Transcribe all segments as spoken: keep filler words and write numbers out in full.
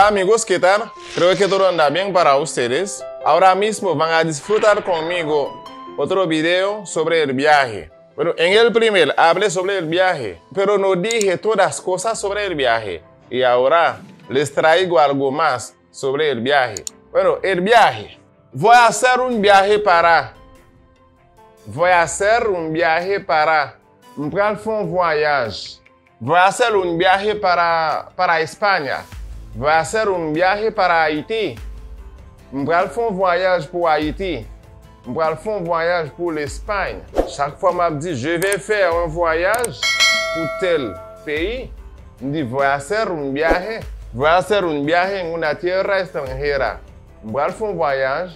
Amigos, ¿qué tal? Creo que todo anda bien para ustedes. Ahora mismo van a disfrutar conmigo otro video sobre el viaje. Bueno, en el primer hablé sobre el viaje, pero no dije todas cosas sobre el viaje. Y ahora les traigo algo más sobre el viaje. Bueno, el viaje. Voy a hacer un viaje para. Voy a hacer un viaje para. M pral fè yon vwayaj. Voy a hacer un viaje para, para España. Voy a hacer un viaje para Haití. M pral fè yon vwayaj pou Ayiti. M pral fè yon vwayaj pou Lespay. Chak fwa m ap di, je vais faire un voyage pou tèl peyi, m di, voy a hacer un viaje. Voy a hacer un viaje en una tierra extranjera. M pral fè yon vwayaj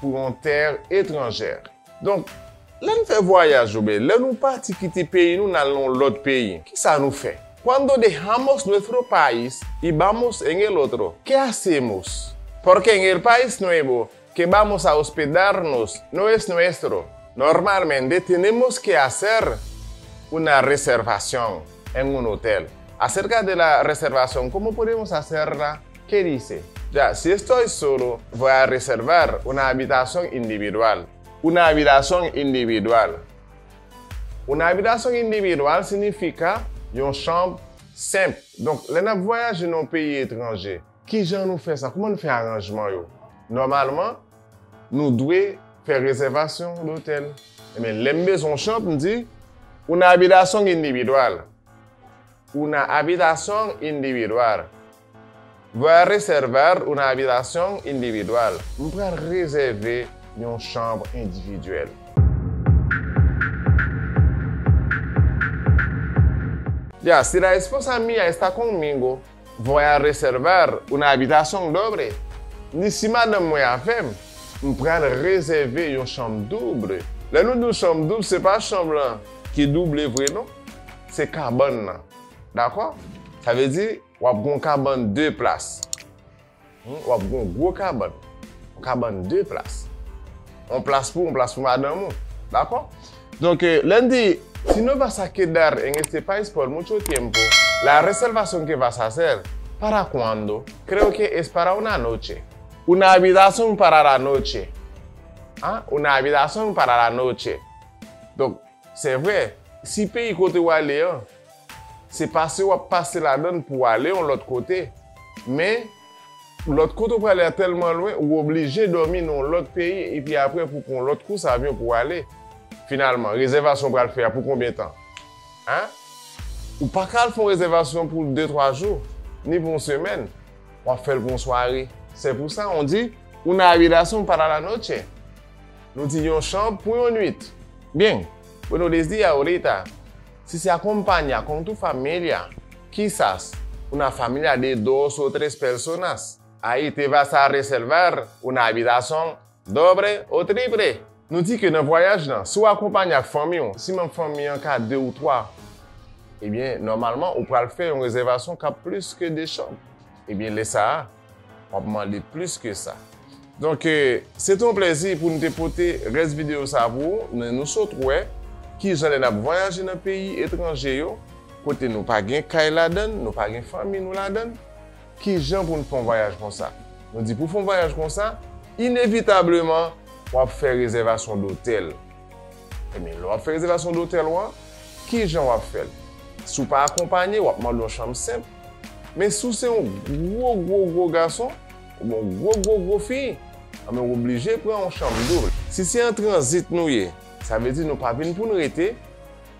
pou yon tè etranjè. Donk, lè n fè vwayaj oubyen lè nou pati kite peyi nou n al nan yon lòt peyi, kisa nou fè? Cuando dejamos nuestro país y vamos en el otro, ¿qué hacemos? Porque en el país nuevo que vamos a hospedarnos no es nuestro. Normalmente tenemos que hacer una reservación en un hotel. Acerca de la reservación, ¿cómo podemos hacerla? ¿Qué dice? Ya, si estoy solo, voy a reservar una habitación individual. Una habitación individual. Una habitación individual signifika yon chanm senp. Donk, lè n ap vwayaje nan yon peyi etranje, kijan nou fè sa? Kòman nou fè aranjman yo? Nòmalman, nou dwe fè rezèvasyon dotèl. Ebyen, lè m bezwen yon chanm, m di, una habitación individual. Una habitación individual. Voy a reservar una habitación individual. M pral rezève yon chanm endividyèl. Ya, si la esposa mía está conmigo, voy a reservar una habitación doble. Ni si madanm mwen avè m, m pral rezève yon chanm double. Lè nou di yon chanm double, se pa chanm lan ki double vre, non. Se kabann nan. Dakò? Sa vle di, w ap gen yon kabann de plas. Hmm, w ap gen yon gwo kabann. Yon kabann de plas. Yon plas pou ou, yon plas pou madanm ou. Dakò? Donk, eh, lè n di, si no vas a quedar en este país por mucho tiempo, la reservación que vas a hacer, ¿para cuándo? Creo que es para una noche. Una habitación para la noche. Ah, una habitación para la noche. Donk, se vre, si peyi kote w ale an, se pase w ap pase ladan l pou w ale yon lòt kote. Men, lòt kote w prale a tèlman lwen, ou oblije dòmi nan yon lòt peyi, epi apre pou pran yon lòt kous avyon pou w ale. Finalman, rezèvasyon w pral fè a pou konbyen tan? Hein? Ou pa ka al fè yon rezèvasyon pou de, twa jou, ni pou yon semèn. W ap fè l pou yon sware. Se pou sa, on di, una habitación para la noche. Nou di yon chanm pou yon nwit. Bien, bueno, les di ahorita, si se acompaña con tu familia, quizás una familia de dos o tres personas, ahí te vas a reservar una habitación doble o triple. Nou di ke nan vwayaj lan, si w akonpanye ak fanmi w, si manm fanmi an ka de ou twa, ebyen, nòmalman, ou pral fè yon rezèvasyon k ap plis ke de chanm. Ebyen, lè sa a, w ap mande plis ke sa. Donk, eh, se te yon plèzi pou n te pote rès videyo sa a pou ou, men nou sot wè kijan lè n ap vwayaje nan peyi etranje yo, kote nou pa gen kay ladan l, nou pa gen fanmi nou ladan l, kijan pou n fè yon vwayaj konsa. Nou di pou fè yon vwayaj konsa, inevitableman, w ap fè rezèvasyon dotèl. Ebyen, lè w ap fè rezèvasyon dotèl ou an, kijan w ap fè l? Si w pa akonpanye, w ap mande yon chanm senp. Men si w se yon gwo, gwo, gwo gason, oubyen yon gwo, gwo, gwo fi, anben w oblije pran yon chanm doub. Si se an tranzit nou ye, sa vle di nou pa vin pou n rete,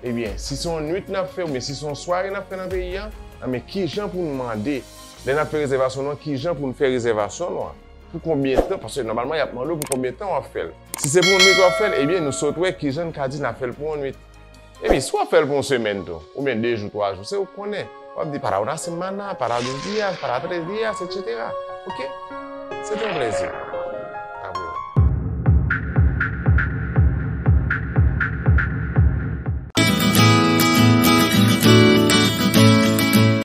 ebyen, si se yon nwit n ap fè, oubyen si se yon sware n ap fè nan peyi a, anben kijan pou n mande, lè n ap fè rezèvasyon nou an, kijan pou n fè rezèvasyon nou an? Pou konbyen tan? Paske nòmalman, y ap mande w pou konbyen tan w ap fè l. Si se pou yon nwit w ap fè l, ebyen, nou sot wè kijan n ka di n ap fè l pou yon nwit. Epi, si w ap fè l pou yon semèn tou, oubyen de jou, twa jou, se ou k konnen. W ap di, para una semana, para dos días, para tres días, et cetera. Oke? Se te yon plèzi.